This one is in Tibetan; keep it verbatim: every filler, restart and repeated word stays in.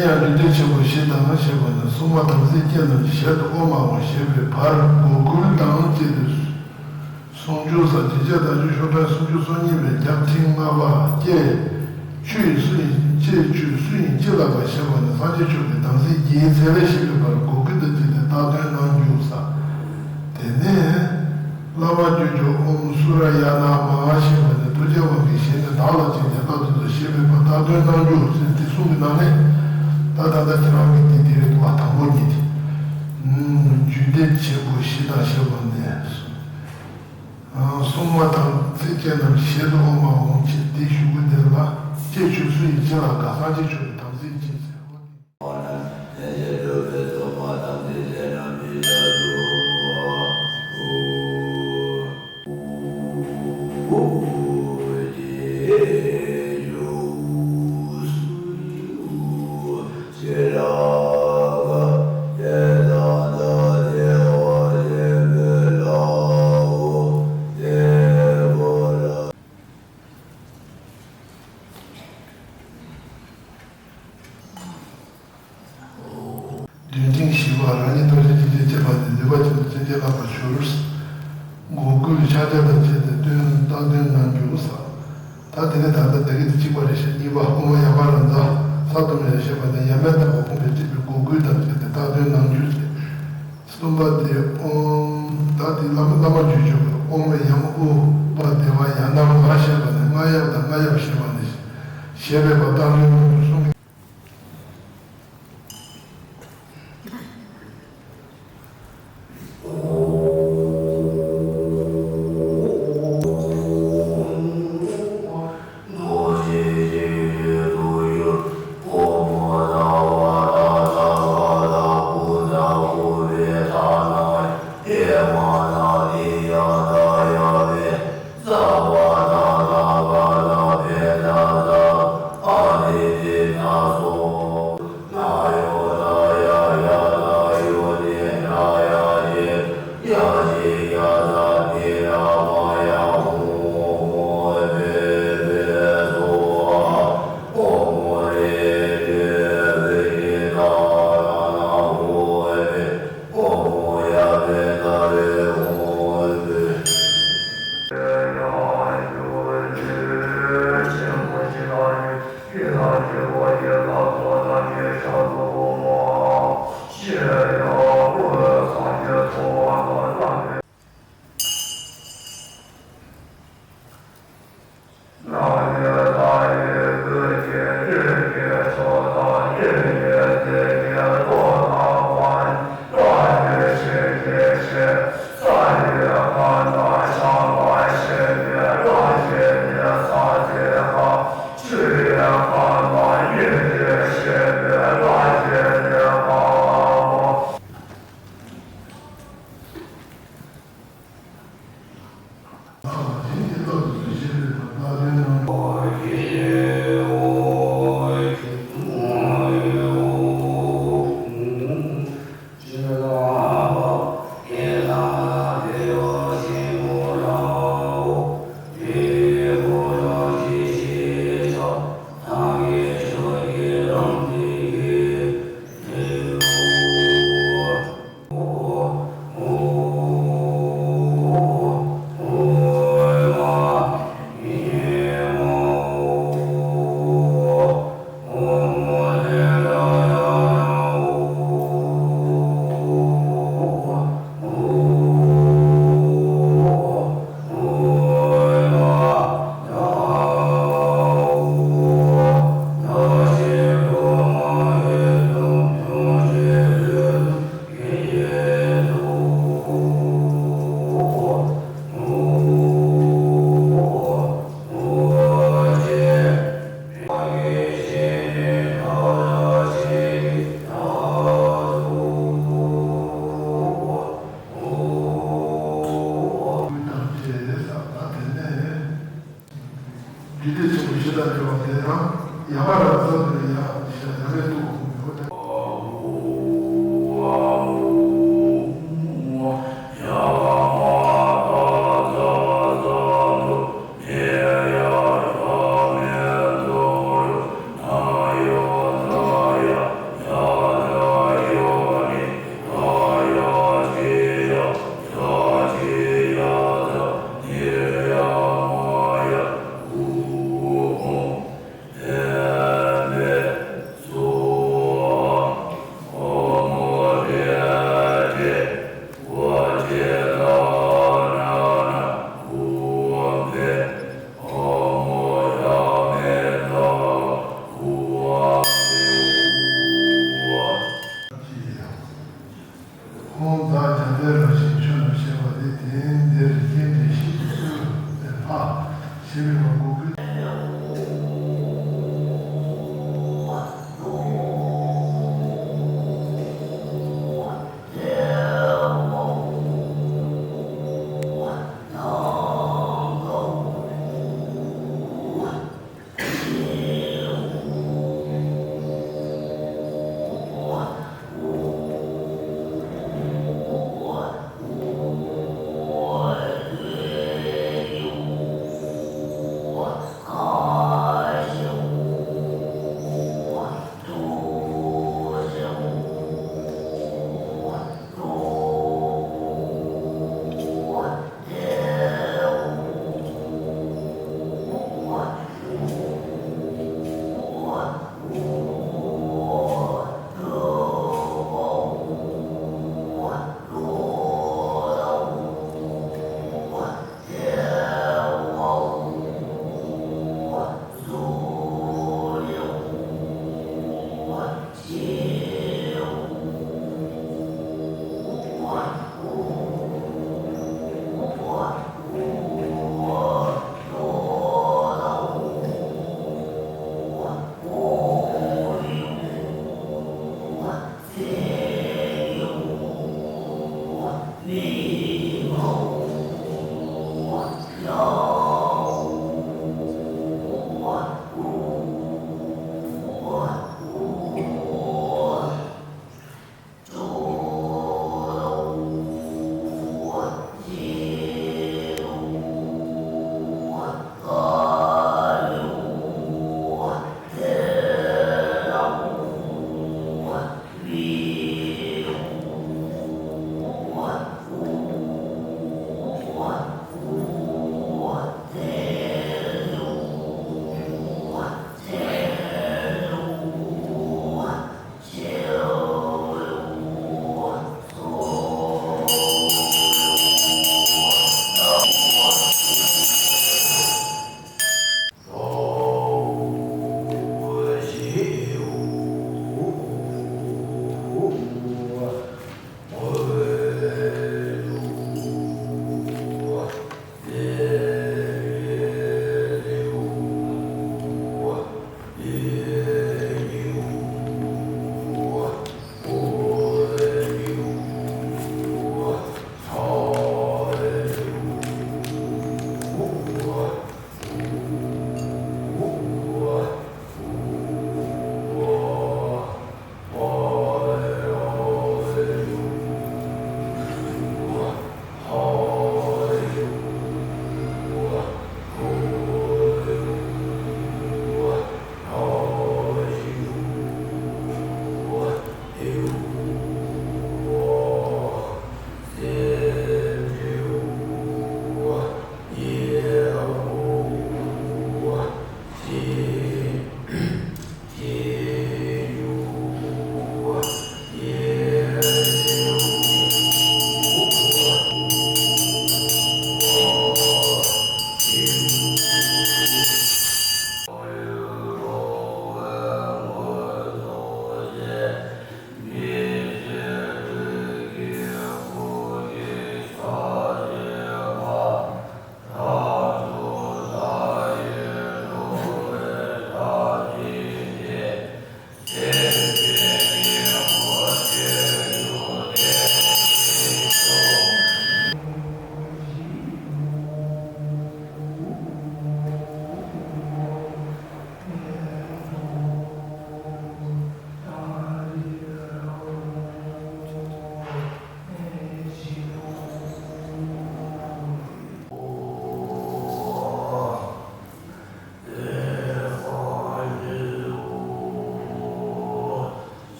ཡང་རྒྱུད་སྡེ་ཆེན་པོ་བཞི་དང་ཞེས་པ་ནི། སྲུང་མ་དམ་ཚིག་ཅན་རྣམས་ཀྱི་ཞལ་དུ་དབུ་མ་འོང་ཞེས་པའི་བར་གོ་བསྐུལ་དང་བཅས་ཏེ། ཟུང་འཇུག་ས་རྗེ་བྱེ་བྲག་སྡེ་ཤོག་གྲངས་སུམ་ཅུ་སོ་གཉིས་པའི་རྒྱབ་ཆེན་ལྔ་པ་ཀྱེ། ཆུ་ཡིས་སུ་ཡིན་ཀྱེ། ཆུ་ཡིས་སུ་ཡིན་ཅི་ལགས་པ་ཞེས་པ་ནི་སངས་རྒྱས་མཆོག་གི་དམ་ཚིག་བརྒྱད་ཀྱི་ཚད་ལས་བཤད་པའི་བར་གོ་བསྐུལ་དང་བཅས་ཏེ་བཏགས་དོན་གནང་རྒྱུ་ས། དེ་ནས་བླ་མ་རྒྱུད་སྦྱོར་ཨོཾ་སུ་ར་ཡ་ན་མ་ཧཱ་ཞེས་པ་ནི་ཐུགས་རྗེའི་དབང་གིས་གཞན་ནི་བདག་ལ་བྱིན་གྱིས་བརླབ་ཏུ་གསོལ་ཞེས་པའི་བར་བཏགས་དོན་གནང་རྒྱུ་ཟེར། དེ་གསུམ་གྱི་ནང་ནས་ད་ད་ལྟ་ཁྱེད་རང་གིས་འདི་འདིར་བ་དང་པོ་ཉིད་དེ། རྒྱུད་སྡེ་ཆེན་པོ་བཞི་དང་ཞེས་པ་ནས། སྲུང་མ་དམ་ཚིག་ཅན་རྣམས་ཞལ་དུ་དབུ་མ་འོང་ཅེས་དེ་ཞུ་དགོས་འདིར་ལ། ཅེས་ཆུ་སུ་ཡིས་ཅི་ལ་ག་སངས་རྒྱས་མཆོག་གི་དམ་ཚིག་ཅེས་ཟེར་བ་སྟེ། དོན་ཚན་བཞི་པ། རང་ཉིད་རྟོགས་བྱའི་སྤྱི་ཆོས་ཁྱད་པར་ནི་ནུས་པ་ཅན་དུ་མཚོན་བྱེད་བརླག་པར་འགྱུར། འགོག་རྒོལ་ཕྱག་རྒྱ་དང་བཅས་ཏེ་སྟོན་བཏགས་དོན་གནང་རྒྱུ་ས། ད་དེ་ནས་ད་ལྟ་ད་གིན་དེ་གཅིག་པ་རེད་ཤག་གཉིས་པ་དབུ་མ་ཡ་ག་ར་འཛག་ས་གཏུམ་ཡ་ཞེས་པ་ནི་ཡ་མན་ད་པ་ཁོང་པའི་བསྟན་པའི་འགོག་རྒོལ་དང་བཅས་ཏེ་བཏགས་དོན་གནང་རྒྱུ་ཟེར། གསུམ་པ་དེ་ཨོཾ། ད་དེ་བླ་མ་བླ་མ་རྗེས་འཇུག་གི་ཨོཾ་ཡང་ཨུ་པ་དེ་བ་ཡ་ན་མ་ཞེས་པ་ནི་རྔ་ཡབ་དང་རྔ་ཡབ་ཞེས་པ་ནི་ཞེས་པའི་བར་བཏགས་དོན་གནང་རྒྱུ་གསུམ། རྒྱུད་སྡེ་ཆེན་པོ་བཞི་དང་འབྲེལ་བ་དེ་ཡང་ཡ་མ་ར་ཛ་དུ་ཡ་ཞེས་ཡ་མའི་ཏུ་ཁོང་ཡོད་དེ། ཞེས་པའི་ལོ་འགོ་ཁུལ།